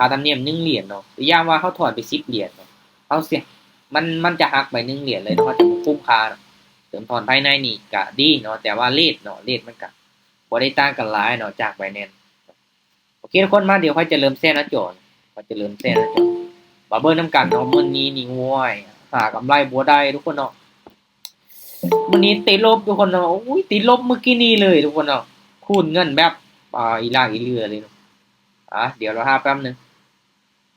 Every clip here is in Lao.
ຄ່າທຳນຽມໜຶ່ງຫຼຽນເນາະ ຢ່າງວ່າເຮົາຖອນໄປສິບຫຼຽນເນາະ ເຮົາເສຍ ມັນ ມັນຈະຫັກໄປໜຶ່ງຫຼຽນເລີຍເນາະ ເຮົາຈະບໍ່ຄຸ້ມຄ່າເນາະ. ເຕີມຖອນພາຍໃນນີ້ກະດີເນາະ ແຕ່ວ່າເຣດເນາະ ເຣດມັນກະບໍ່ໄດ້ຕ່າງກັນຫຼາຍເນາະ ຈາກ Binance. ໂອເຄທຸກຄົນ ມາ ດຽວຂ້ອຍຈະເລີ່ມແຊໜ້າຈໍ ຂ້ອຍຈະເລີ່ມແຊໜ້າຈໍ ມາເບິ່ງນຳກັນເນາະ. ມື້ນີ້ນີ້ ໂອ້ຍ ຫາກຳໄລບໍ່ໄດ້ທຸກຄົນເນາະ ມື້ນີ້ຕິດລົບທຸກຄົນເນາະ. ໂອ້ຍ ຕິດລົບມື້ກີ້ນີ້ເລີຍທຸກຄົນເນາະ ຄູນເງິນແບບ ອ່າ ອີຫຼາກອີເຫຼືອເລີຍເນາະ. ອ່າ ດຽວລໍຖ້າແປັບໜຶ່ງ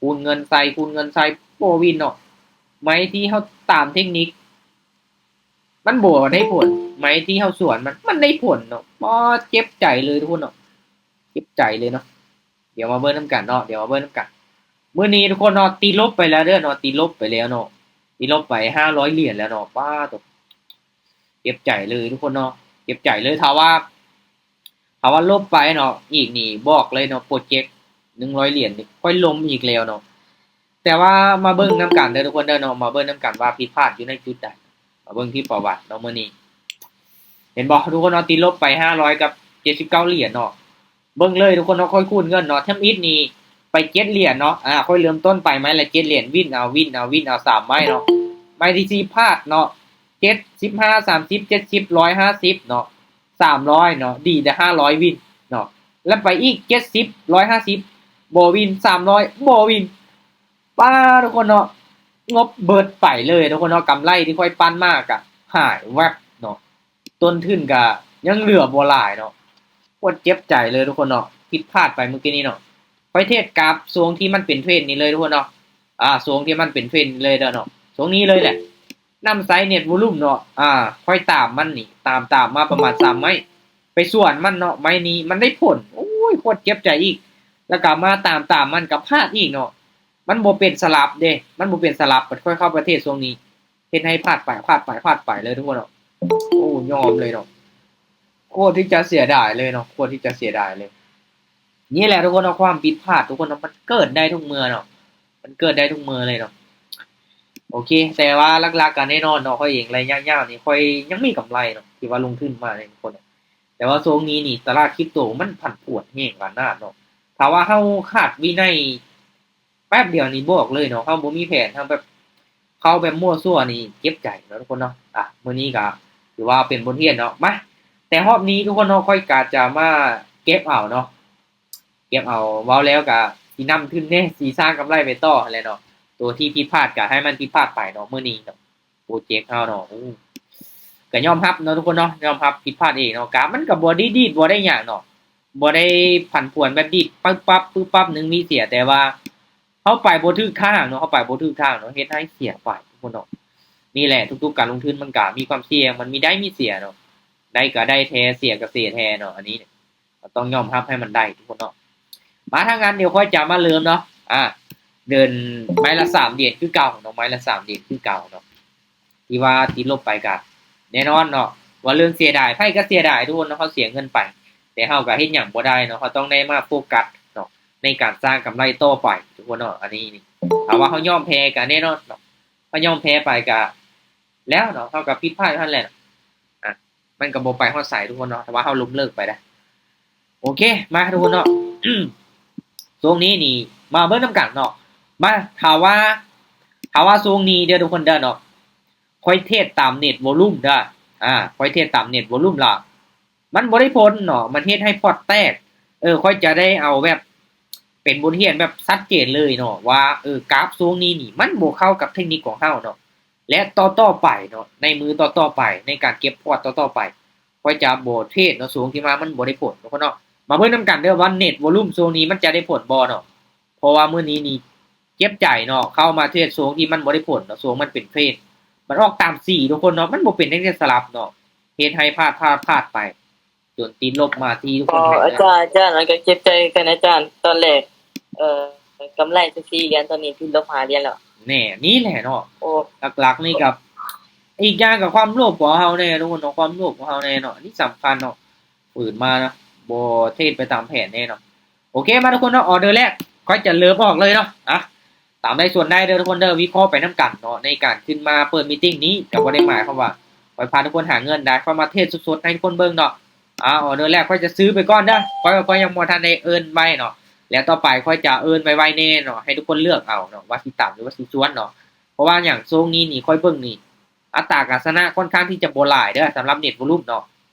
ຄູນເງິນໃສ່ ຄູນເງິນໃສ່ ບໍ່ວິນເນາະ. ໄມ້ທີ່ເຮົາຕາມເທັກນິກ ມັນບໍ່ໄດ້ຜົນ ໄມ້ທີ່ເຮົາສວນມັນ ມັນໄດ້ຜົນເນາະ. ປາດ ເຈັບໃຈເລີຍທຸກຄົນເນາະ ເຈັບໃຈເລີຍເນາະ. ດຽວມາເບິ່ງນຳກັນເນາະ ດຽວມາເບິ່ງນຳກັນ. ມື້ນີ້ທຸກຄົນເນາະ ຕິດລົບໄປແລ້ວເດີເນາະ ຕິດລົບໄປແລ້ວເນາະ ຕິດລົບໄປຫ້າຮ້ອຍຫຼຽນແລ້ວເນາະ. ປາດໂທ້ ເຈັບໃຈເລີຍທຸກຄົນເນາະ ເຈັບໃຈເລີຍ. ຖ້າວ່າ ຖ້າວ່າລົບໄປເນາະ ອີກນີ້ບອກເລີຍເນາະ ໂປຣເຈັກໜຶ່ງຮ້ອຍຫຼຽນນີ້ ຂ້ອຍລົ້ມອີກແລ້ວເນາະ. ແຕ່ວ່າມາເບິ່ງນຳກັນເດີທຸກຄົນເດີເນາະ ມາເບິ່ງນຳກັນວ່າຜິດພາດຢູ່ໃນຈຸດໃດ. ມາເບິ່ງທີ່ປະຫວັດເນາະ ມື້ນີ້ ເຫັນບໍ່ທຸກຄົນເນາະ ຕິດລົບໄປຫ້າຮ້ອຍກັບເຈັດສິບເກົ້າຫຼຽນເນາະ. ເບິ່ງເລີຍທຸກຄົນເນາະ ຂ້ອຍຄູນເງິນເນາະ ທຳອິດນີ້ໄປເຈັດຫຼຽນເນາະ. ອ່າ ຂ້ອຍເລີ່ມຕົ້ນໄປໄມ້ລະເຈັດຫຼຽນ ວິນເອົາ ວິນເອົາ ວິນເອົາສາມໄມ້ເນາະ. ໄມ້ທີສີ່ພາດເນາະ ເຈັດສິບຫ້າ ສາມສິບ ເຈັດສິບ ຮ້ອຍຫ້າສິບເນາະ ສາມຮ້ອຍເນາະ ດີແຕ່ຫ້າຮ້ອຍວິນເນາະ. ແລ້ວໄປອີກເຈັດສິບ ຮ້ອຍຫ້າສິບ ບໍ່ວິນ ສາມຮ້ອຍ ບໍ່ວິນ. ປາດ ທຸກຄົນເນາະ ງົບເບິດໄປເລີຍທຸກຄົນເນາະ. ກຳໄລທີ່ຂ້ອຍປັ່ນມາກະຫາຍແວັບເນາະ ຕົ້ນທຶນກະຍັງເຫຼືອບໍ່ຫຼາຍເນາະ. ໂຄດເຈັບໃຈເລີຍທຸກຄົນເນາະ ຜິດພາດໄປມື້ກີ້ນີ້ເນາະ. ຂ້ອຍເທດກາບຊ່ວງທີ່ມັນເປັນເທຣນນີ້ເລີຍທຸກຄົນເນາະ. ອ່າ ຊ່ວງທີ່ມັນເປັນເທຣນນີ້ເລີຍເດີເນາະ ຊ່ວງນີ້ເລີຍແຫຼະ. ນຳໃຊ້ເນັດວອລຸ່ມເນາະ ອ່າ ຂ້ອຍຕາມມັນນີ້ ຕາມ ຕາມມາປະມານສາມໄມ້ ໄປສວນມັນເນາະ ໄມ້ນີ້ມັນໄດ້ຜົນ ໂອ້ຍ ໂຄດເຈັບໃຈອີກ. ແລ້ວກະມາຕາມ ຕາມມັນກະພາດອີກເນາະ. ມັນບໍ່ເປັນສະຫຼັບເດ້ ມັນບໍ່ເປັນສະຫຼັບ ບັດຂ້ອຍເຂົ້າໄປເທດຊ່ວງນີ້ ເຮັດໃຫ້ພາດໄປ ພາດໄປ ພາດໄປເລີຍທຸກຄົນເນາະ. ໂອ້ ຍອມເລີຍເນາະ ໂຄດທີ່ຈະເສຍດາຍເລີຍເນາະ ໂຄດທີ່ຈະເສຍດາຍເລີຍ. ນີ້ແຫຼະທຸກຄົນເນາະ ຄວາມຜິດພາດທຸກຄົນເນາະ ມັນເກີດໄດ້ທຸກເມື່ອເນາະ ມັນເກີດໄດ້ທຸກເມື່ອເລີຍເນາະ. ໂອເຄ ແຕ່ວ່າຫຼັກໆກະແນ່ນອນເນາະ ຂ້ອຍເອງໄລຍະຍາວນີ້ຂ້ອຍຍັງມີກຳໄລເນາະ ທີ່ວ່າລົງທຶນມານີ້ທຸກຄົນເນາະ. ແຕ່ວ່າຊ່ວງນີ້ນີ້ຕະຫຼາດຄຣິບໂຕມັນຜັນຜວນແຮງຂະໜາດເນາະ. ຖ້າວ່າເຮົາຂາດວິໄນແປັບດຽວນີ້ບອກເລີຍເນາະ ເຮົາບໍ່ມີແຜນ ເຮົາແບບ ເຂົ້າແບບມົ້ວຊົ່ວນີ້ເຈັບໃຈເນາະທຸກຄົນເນາະ. ອ່ະ ມື້ນີ້ກະຖືວ່າເປັນບົດຮຽນເນາະ ມາ. ແຕ່ຮອບນີ້ທຸກຄົນເນາະ ຂ້ອຍກະຈະມາເກັບເອົາເນາະ ເກັບເອົາ ເວົ້າແລ້ວກະຊິນຳທຶນແດ່ ຊິສ້າງກຳໄລໄປຕໍ່ຫັ້ນແຫຼະເນາະ. ໂຕທີ່ຜິດພາດກະໃຫ້ມັນຜິດພາດໄປເນາະ ມື້ນີ້ເນາະ ໂປຣເຈັກເຮົາເນາະ. ໂອ້ ກະຍອມຮັບເນາະທຸກຄົນເນາະ ຍອມຮັບຜິດພາດເອງເນາະ. ກະມັນກະບໍ່ໄດ້ດີດ ບໍ່ໄດ້ຫຍັງເນາະ ບໍ່ໄດ້ຜັນຜວນແບບດີດປຶບປັບ ປຶບປັບ ໜຶ່ງມີເສຍ ແຕ່ວ່າ ເຮົາໄປບໍ່ຖືກທາງເນາະ ເຮົາໄປບໍ່ຖືກທາງເນາະ ເຮັດໃຫ້ເສຍໄປທຸກຄົນເນາະ. ນີ້ແຫຼະ ທຸກໆການລົງທຶນມັນກະມີຄວາມສ່ຽງ ມັນມີໄດ້ມີເສຍເນາະ ໄດ້ກະໄດ້ແທ້ ເສຍກະເສຍແທ້ເນາະ. ອັນນີ້ເຮົາຕ້ອງຍອມຮັບໃຫ້ມັນໄດ້ທຸກຄົນເນາະ. ມາ ຖ້າຊັ້ນດຽວຂ້ອຍຈະມາເລີ່ມເນາະ ອ່າ ເດີນໄມ້ລະສາມຫຼຽນຄືເກົ່າເນາະ ໄມ້ລະສາມຫຼຽນຄືເກົ່າເນາະ ທີ່ວ່າຕິດລົບໄປກະແນ່ນອນເນາະ ວ່າເລື່ອງເສຍດາຍ ໃຜກະເສຍດາຍທຸກຄົນເນາະ ເຮົາເສຍເງິນໄປ ແຕ່ເຮົາກະເຮັດຫຍັງບໍ່ໄດ້ເນາະ ເຮົາຕ້ອງໄດ້ມາໂຟກັສເນາະ ໃນການສ້າງກຳໄລຕໍ່ໄປທຸກຄົນເນາະ. ອັນນີ້ນີ້ ຖ້າວ່າເຮົາຍອມແພ້ກະແນ່ນອນເນາະ ເຮົາຍອມແພ້ໄປກະແລ້ວເນາະ ເຮົາກະຜິດພາດຢູ່ຫັ້ນແຫຼະ ອ່ະ ມັນກະບໍ່ໄປຮອດໃສທຸກຄົນເນາະ ຖ້າວ່າເຮົາລົ້ມເລີກໄປນະ. ໂອເຄ ມາທຸກຄົນເນາະ ຊ່ວງນີ້ນີ້ມາເບິ່ງນຳກັນເນາະ ມາ. ຖ້າວ່າ ຖ້າວ່າຊ່ວງນີ້ເດີທຸກຄົນເດີເນາະ ຂ້ອຍເທດຕາມເນັດວອລຸ່ມເດີ ອ່າ ຂ້ອຍເທດຕາມເນັດວອລຸ່ມລະ ມັນບໍ່ໄດ້ຜົນເນາະ ມັນເຮັດໃຫ້ພອດແຕກ. ເອີ ຂ້ອຍຈະໄດ້ເອົາແບບເປັນບົດຮຽນແບບຊັດເຈນເລີຍເນາະ ວ່າ ເອີ ກາບຊ່ວງນີ້ນີ້ມັນບໍ່ເຂົ້າກັບເທັກນິກຂອງເຮົາເນາະ ແລະ ຕໍ່ໆໄປເນາະ ໃນມື້ຕໍ່ໆໄປ ໃນການເກັບພອດຕໍ່ໆໄປ ຂ້ອຍຈະບໍ່ເທດເນາະ ຊ່ວງທີ່ວ່າມັນບໍ່ໄດ້ຜົນເນາະ ເນາະ. ມາເບິ່ງນຳກັນເດີວ່າເນັດວອລຸ່ມຊ່ວງນີ້ມັນຈະໄດ້ຜົນບໍ່ເນາະ ເພາະວ່າມື້ນີ້ນີ້ເຈັບໃຈເນາະ ເຂົ້າມາເທດຊ່ວງທີ່ມັນບໍ່ໄດ້ຜົນເນາະ ຊ່ວງມັນເປັນເທຣນ ມັນອອກຕາມສີທຸກຄົນເນາະ ມັນບໍ່ເປັນຈັ່ງໃດສະຫຼັບເນາະ ເຮັດໃຫ້ພາດ ພາດ ພາດໄປ ຈົນຕິດລົບມາທີ່ທຸກຄົນເຫັນ. ອາຈານ ອາຈານ ມັນກະເຈັບໃຈຄືກັນອາຈານ ຕອນແລກ ເອີ ກຳໄລສິບສີ່ຫຼຽນ ຕອນນີ້ຕິດລົບຫ້າຫຼຽນແລ້ວ. ແນ່ ນີ້ແຫຼະເນາະ ໂອ້ ຫຼັກໆນີ້ກະ ອີກຢ່າງກະຄວາມໂລບຂອງເຮົາແນ່ທຸກຄົນເນາະ ຄວາມໂລບຂອງເຮົາແນ່ເນາະ ອັນນີ້ສຳຄັນເນາະ ຝືນມາເນາະ ບໍ່ເທດໄປຕາມແຜນແນ່ເນາະ. ໂອເຄ ມາທຸກຄົນເນາະ ອອເດີແລກ ຂ້ອຍຈະເລີ່ມອອກເລີຍເນາະ ອ່ະ ຕາມໃດສ່ວນໃດເດີທຸກຄົນເດີ ວິເຄາະໄປນຳກັນເນາະ ໃນການຂຶ້ນມາເປີດມີດຕິ້ງນີ້ ກະບໍ່ໄດ້ໝາຍຄວາມວ່າຂ້ອຍພາທຸກຄົນຫາເງິນໄດ໋ ຂ້ອຍມາເທດສົດໆໃຫ້ທຸກຄົນເບິ່ງເນາະ. ອ່າ ອອເດີແລກຂ້ອຍຈະຊື້ໄປກ່ອນເດີ ຂ້ອຍ ຂ້ອຍຍັງບໍ່ທັນໄດ້ເອີ້ນໄວ້ເນາະ ແລ້ວຕໍ່ໄປຂ້ອຍຈະເອີ້ນໄວໆແດ່ເນາະ ໃຫ້ທຸກຄົນເລືອກເອົາເນາະ ວ່າຊິຕາມ ຫຼືວ່າຊິຊວນເນາະ. ເພາະວ່າຫຍັງ ຊ່ວງນີ້ນີ້ຂ້ອຍເບິ່ງນີ້ ອັດຕາການຊະນະຄ່ອນຂ້າງທີ່ຈະບໍ່ຫຼາຍເດີ ສຳລັບເນັດໂວລຸມເນາະ.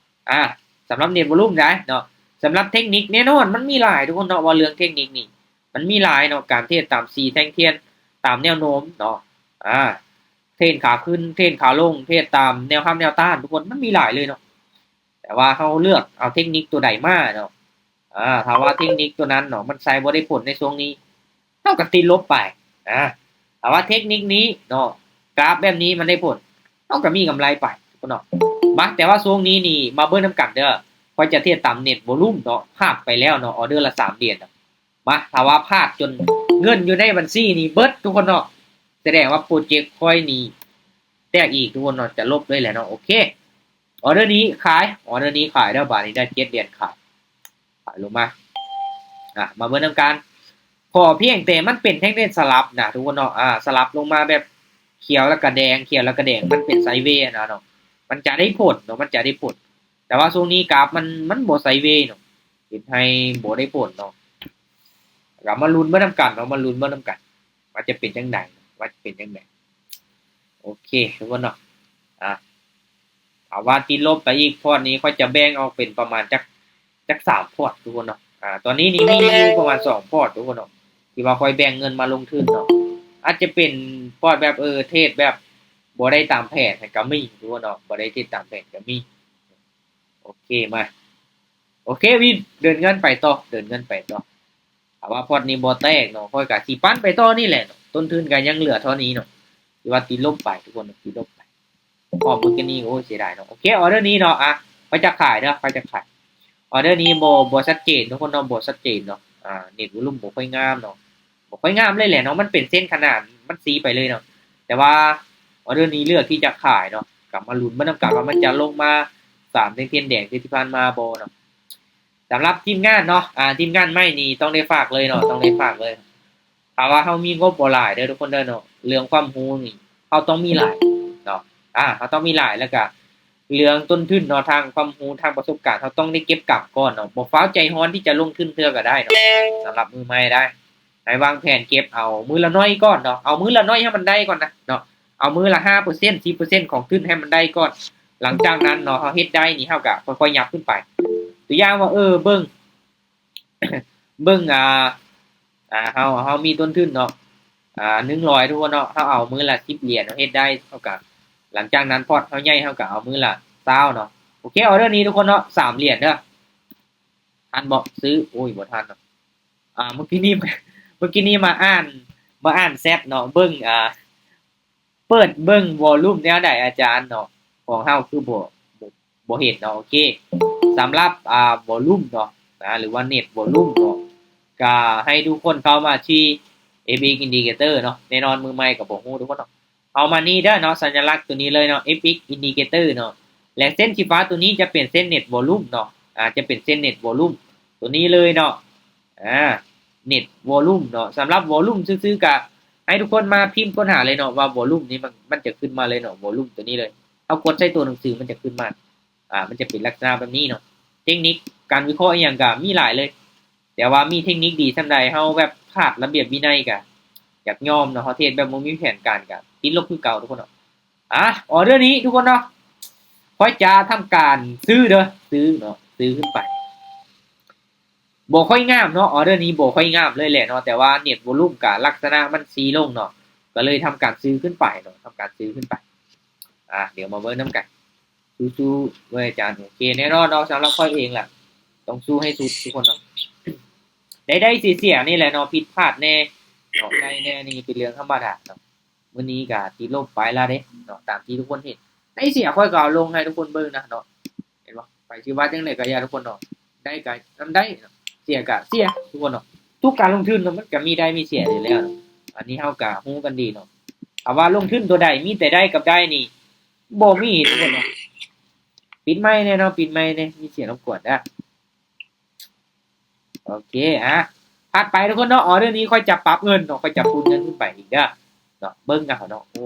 ອາ ສຳລັບເນັດໂວລຸມໄດ໋ເນາະ. ສຳລັບເທັກນິກແນ່ນອນມັນມີຫຼາຍທຸກຄົນເນາະ. ເວົ້າເລື່ອງເທັກນິກນີ້ ມັນມີຫຼາຍເນາະ ການເທຣດຕາມສີແທ່ງທຽນ ຕາມແນວໂນ້ມເນາະ. ອາ ເທຣນຂາຂຶ້ນ ເທຣນຂາລົງ ເທຣດຕາມແນວຮັບແນວຕ້ານ ທຸກຄົນ ມັນມີຫຼາຍເລີຍເນາະ. ແຕ່ວ່າເຮົາເລືອກເອົາເທັກນິກຕົວໃດມາເນາະ. ອາ ຖ້າວ່າເທັກນິກຕົວນັ້ນເນາະ ມັນໃຊ້ບໍ່ໄດ້ຜົນໃນຊ່ວງນີ້ ເຮົາກໍຕິດລົບໄປ. ອາ ຖ້າວ່າເທັກນິກນີ້ເນາະ ກາຟແບບນີ້ມັນໄດ້ຜົນ ເຮົາກໍມີກຳໄລໄປເນາະ. ມາ ແຕ່ວ່າຊ່ວງນີ້ນີ້ມາເບິ່ງນຳກັນເດີ. ຂ້ອຍຈະເທຣດຕາມເນັດໂວລຸມເນາະ ພາດໄປແລ້ວເນາະ ອອເດີລະສາມຫຼຽນ. ມາ ຖ້າວ່າພາດຈົນເງິນຢູ່ໃນບັນຊີນີ້ເບິດທຸກຄົນເນາະ ສະແດງວ່າໂປຣເຈັກຂ້ອຍນີ້ແຕກອີກທຸກຄົນເນາະ ຈະລົບເລີຍແຫຼະເນາະ. ໂອເຄ ອອເດີນີ້ຂາຍ ອອເດີນີ້ຂາຍເດີ. ບາດນີ້ໄດ້ເຈັດຫຼຽນຂາຍ ຂາຍລົງມາ. ອາ ມາເບິ່ງນຳກັນ ຂໍພຽງແຕ່ມັນເປັນແທ່ງເທຣນສະຫຼັບນະທຸກຄົນເນາະ. ອາ ສະຫຼັບລົງມາແບບຂຽວແລ້ວກະແດງ ຂຽວແລ້ວກະແດງ ມັນເປັນໄຊເວນະເນາະ ມັນຈະໄດ້ຜົນເນາະ ມັນຈະໄດ້ຜົນ. ແຕ່ວ່າຊ່ວງນີ້ກາຟມັນ ມັນບໍ່ໄຊເວເນາະ ເຮັດໃຫ້ບໍ່ໄດ້ຜົນເນາະ. ກໍມາລຸ້ນເບິ່ງນຳກັນເນາະ ມາລຸ້ນເບິ່ງນຳກັນ ວ່າຈະເປັນຈັ່ງໃດ ວ່າຈະເປັນຈັ່ງໃດ. ໂອເຄທຸກຄົນເນາະ. ອາ ຖ້າວ່າຕິດລົບໄປອີກພອດນີ້ ຂ້ອຍຈະແບ່ງອອກເປັນປະມານຈັກ ຈັກສາມພອດທຸກຄົນເນາະ. ອາ ຕອນນີ້ນີ້ມີຢູ່ປະມານສອງພອດທຸກຄົນເນາະ ທີ່ວ່າຂ້ອຍແບ່ງເງິນມາລົງທຶນເນາະ. ອາດຈະເປັນພອດແບບ ເອີ ເທຣດແບບບໍ່ໄດ້ຕາມແຜນກໍມີທຸກຄົນເນາະ ບໍ່ໄດ້ເທຣດຕາມແຜນກໍມີ. ໂອເຄ ມາ ໂອເຄວິນ ເດີນເງິນໄປຕໍ່ ເດີນເງິນໄປຕໍ່. ຖ້າວ່າພອດນີ້ບໍ່ແຕກເນາະ ຂ້ອຍກໍຊິປັ່ນໄປຕໍ່ນີ້ແຫຼະເນາະ. ຕົ້ນທຶນກໍຍັງເຫຼືອເທົ່ານີ້ເນາະ ທີ່ວ່າຕິດລົບໄປທຸກຄົນ ຕິດລົບໄປ. ອອກມື້ກີ້ນີ້ ໂອ້ຍ ເສຍດາຍເນາະ. ໂອເຄ ອອເດີນີ້ເນາະ ອາ ຂ້ອຍຈະຂາຍເດີ ຂ້ອຍຈະຂາຍ. ອອເດີນີ້ບໍ່ ບໍ່ຊັດເຈນທຸກຄົນເນາະ ບໍ່ຊັດເຈນເນາະ. ອາ ເນັດໂວລຸມບໍ່ຄ່ອຍງາມເນາະ ບໍ່ຄ່ອຍງາມເລີຍແຫຼະເນາະ. ມັນເປັນເສັ້ນຂະໜານ ມັນຊີ້ໄປເລີຍເນາະ. ແຕ່ວ່າອອເດີນີ້ເລືອກທີ່ຈະຂາຍເນາະ ກໍມາລຸ້ນເບິ່ງນຳກັນວ່າມັນຈະລົງມາສາມແທ່ງທຽນແດງຄືທີ່ຜ່ານມາບໍ່ເນາະ. ສຳລັບທີມງານເນາະ ອາ ທີມງານໃໝ່ນີ້ຕ້ອງໄດ້ຝາກເລີຍເນາະ ຕ້ອງໄດ້ຝາກເລີຍ. ຖ້າວ່າເຮົາມີງົບບໍ່ຫຼາຍເດີທຸກຄົນເດີເນາະ ເລື່ອງຄວາມຮູ້ນີ້ເຮົາຕ້ອງມີຫຼາຍເນາະ. ອາ ເຮົາຕ້ອງມີຫຼາຍ ແລ້ວກະເລື່ອງຕົ້ນທຶນເນາະ ທາງຄວາມຮູ້ ທາງປະສົບການ ເຮົາຕ້ອງໄດ້ເກັບກຳກ່ອນເນາະ. ບໍ່ຟ້າວໃຈຮ້ອນທີ່ຈະລົງທຶນເທື່ອກໍໄດ້ເນາະ ສຳລັບມືໃໝ່ໄດ້. ໃຫ້ວາງແຜນເກັບເອົາມື້ລະໜ້ອຍກ່ອນເນາະ ເອົາມື້ລະໜ້ອຍໃຫ້ມັນໄດ້ກ່ອນນະເນາະ ເອົາມື້ລະຫ້າເປີເຊັນ ສິບເປີເຊັນຂອງທຶນໃຫ້ມັນໄດ້ກ່ອນ. ຫຼັງຈາກນັ້ນເນາະ ເຮົາເຮັດໄດ້ນີ້ ເຮົາກໍຄ່ອຍໆຫຍັບຂຶ້ນໄປ. ຕົວຢ່າງວ່າ ເອີ ເບິ່ງ ເບິ່ງ ອ່າ ອ່າ ເຮົາ ເຮົາມີຕົ້ນທຶນເນາະ ອ່າ ໜຶ່ງຮ້ອຍທຸກຄົນເນາະ ເຮົາເອົາມື້ລະສິບຫຼຽນ ເຮົາເຮັດໄດ້ ເຮົາກໍ ຫຼັງຈາກນັ້ນພອດເຮົາໃຫຍ່ ເຮົາກໍເອົາມື້ລະຊາວເນາະ. ໂອເຄ ອອເດີນີ້ທຸກຄົນເນາະ ສາມຫຼຽນເດີ. ທັນບໍ່ຊື້? ໂອ້ຍ ບໍ່ທັນເນາະ. ອ່າ ມື້ກີ້ນີ້ ມື້ກີ້ນີ້ມາອ່ານ ມາອ່ານແຊັດເນາະ ເບິ່ງ ອ່າ ເປີດເບິ່ງວໍລຸມແນວໃດອາຈານເນາະ ຂອງເຮົາຄືບໍ່ ບໍ່ ບໍ່ເຫັນເນາະ. ໂອເຄ ສຳລັບ ອ່າ ວໍລຸມເນາະ ນະ ຫຼືວ່າເນັດວໍລຸມເນາະ ກະໃຫ້ທຸກຄົນເຂົ້າມາທີ່ ເອັຟເອັກ ອິນດິເຄເຕີເນາະ. ແນ່ນອນມືໃໝ່ກໍບໍ່ຮູ້ທຸກຄົນເນາະ. ເຂົ້າມານີ້ເດີເນາະ ສັນຍະລັກຕົວນີ້ເລີຍເນາະ ເອັຟເອັກ ອິນດິເຄເຕີເນາະ ແລະ ເສັ້ນສີຟ້າຕົວນີ້ຈະເປັນເສັ້ນເນັດວໍລຸມເນາະ ອາ ຈະເປັນເສັ້ນເນັດວໍລຸມຕົວນີ້ເລີຍເນາະ. ອາ ເນັດວໍລຸມເນາະ ສຳລັບວໍລຸມຊື່ໆ ກະໃຫ້ທຸກຄົນມາພິມຄົ້ນຫາເລີຍເນາະ ວ່າວໍລຸມນີ້ມັນ ມັນຈະຂຶ້ນມາເລີຍເນາະ ວໍລຸມຕົວນີ້ເລີຍ. ເຮົາກົດໃສ່ຕົວໜັງສືມັນຈະຂຶ້ນມາ ອາ ມັນຈະເປັນລັກສະນະແບບນີ້ເນາະ. ເທັກນິກການວິເຄາະອີ່ຫຍັງກະມີຫຼາຍເລີຍ ແຕ່ວ່າມີເທັກນິກດີສ່ຳໃດ ເຮົາແບບຂາດລະບຽບວິໄນກະຢາກຍອມເນາະ ເຮົາເທຣດແບບບໍ່ມີແຜນການກະຕິດລົບຄືເກົ່າທຸກຄົນເນາະ. ອາ ອອເດີນີ້ທຸກຄົນເນາະ ຂ້ອຍຈະທຳການຊື້ເດີ ຊື້ເນາະ ຊື້ຂຶ້ນໄປ. ບໍ່ຄ່ອຍງາມເນາະ ອອເດີນີ້ບໍ່ຄ່ອຍງາມເລີຍແຫຼະເນາະ ແຕ່ວ່າເນັດວໍລຸມກະລັກສະນະມັນຊີ້ລົງເນາະ ກໍເລີຍທຳການຊື້ຂຶ້ນໄປເນາະ ທຳການຊື້ຂຶ້ນໄປ. ອາ ດຽວມາເບິ່ງນຳກັນ ສູ້ໆເວີຍອາຈານ. ໂອເຄ ແນ່ນອນເນາະ ສຳລັບຂ້ອຍເອງລະ ຕ້ອງສູ້ໃຫ້ສຸດທຸກຄົນເນາະ. ໄດ້ໄດ້ເສຍໆນີ້ແຫຼະເນາະ ຜິດພາດແດ່ເນາະ ໄດ້ແດ່ນີ້ເປັນເລື່ອງທຳມະດາເນາະ. ມື້ນີ້ກະຕິດລົບໄປລະເດ້ເນາະ ຕາມທີ່ທຸກຄົນເຫັນ. ໄດ້ເສຍຂ້ອຍກໍເອົາລົງໃຫ້ທຸກຄົນເບິ່ງນະເນາະ ເຫັນບໍ່? ໃຜຊິວ່າຈັ່ງໃດກໍຢ່າທຸກຄົນເນາະ ໄດ້ກໍນຳໄດ້ເນາະ ເສຍກໍເສຍທຸກຄົນເນາະ. ທຸກການລົງທຶນເນາະ ມັນກໍມີໄດ້ມີເສຍຢູ່ແລ້ວເນາະ ອັນນີ້ເຮົາກໍຮູ້ກັນດີເນາະ. ຖ້າວ່າລົງທຶນຕົວໃດມີແຕ່ໄດ້ກັບໄດ້ນີ້ ບໍ່ມີທຸກຄົນເນາະ. ປິດໄມແດ່ເນາະ ປິດໄມແດ່ ມີສຽງລົບກວນເດີ. ໂອເຄ ອາ ຖັດໄປທຸກຄົນເນາະ ອອເດີນີ້ຂ້ອຍຈະປັບເງິນເນາະ ຂ້ອຍຈະຄູນເງິນຂຶ້ນໄປອີກເດີເນາະ. ເບິ່ງເອົາເນາະ ໂອ້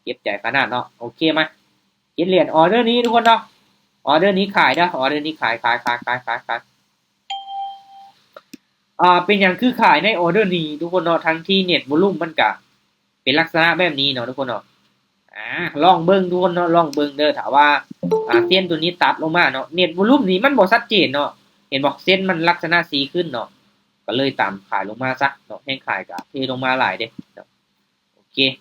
ເຈັບໃຈຂະໜາດເນາະ. ໂອເຄ ມາ ເຈັດຫຼຽນ ອອເດີນີ້ທຸກຄົນເນາະ ອອເດີນີ້ຂາຍເດີ ອອເດີນີ້ຂາຍ ຂາຍ ຂາຍ. ອ່າ ເປັນຫຍັງຄືຂາຍໃນອອເດີນີ້ທຸກຄົນເນາະ ທັງທີ່ເນັດວອລຸມມັນກະເປັນລັກສະນະແບບນີ້ເນາະທຸກຄົນເນາະ. ອ່າ ລອງເບິ່ງທຸກຄົນເນາະ ລອງເບິ່ງເດີ ຖ້າວ່າ ອ່າ ເສັ້ນໂຕນີ້ຕັດລົງມາເນາະ ເນັດວອລຸມນີ້ມັນບໍ່ຊັດເຈນເນາະ ເຫັນບໍ່ ເສັ້ນມັນລັກສະນະຊີ້ຂຶ້ນເນາະ ກໍເລີຍຕາມຂາຍລົງມາຊະເນາະ ແຮງຂາຍກໍເທລົງມາຫຼາຍເດ້ເນາະ. ໂອເຄ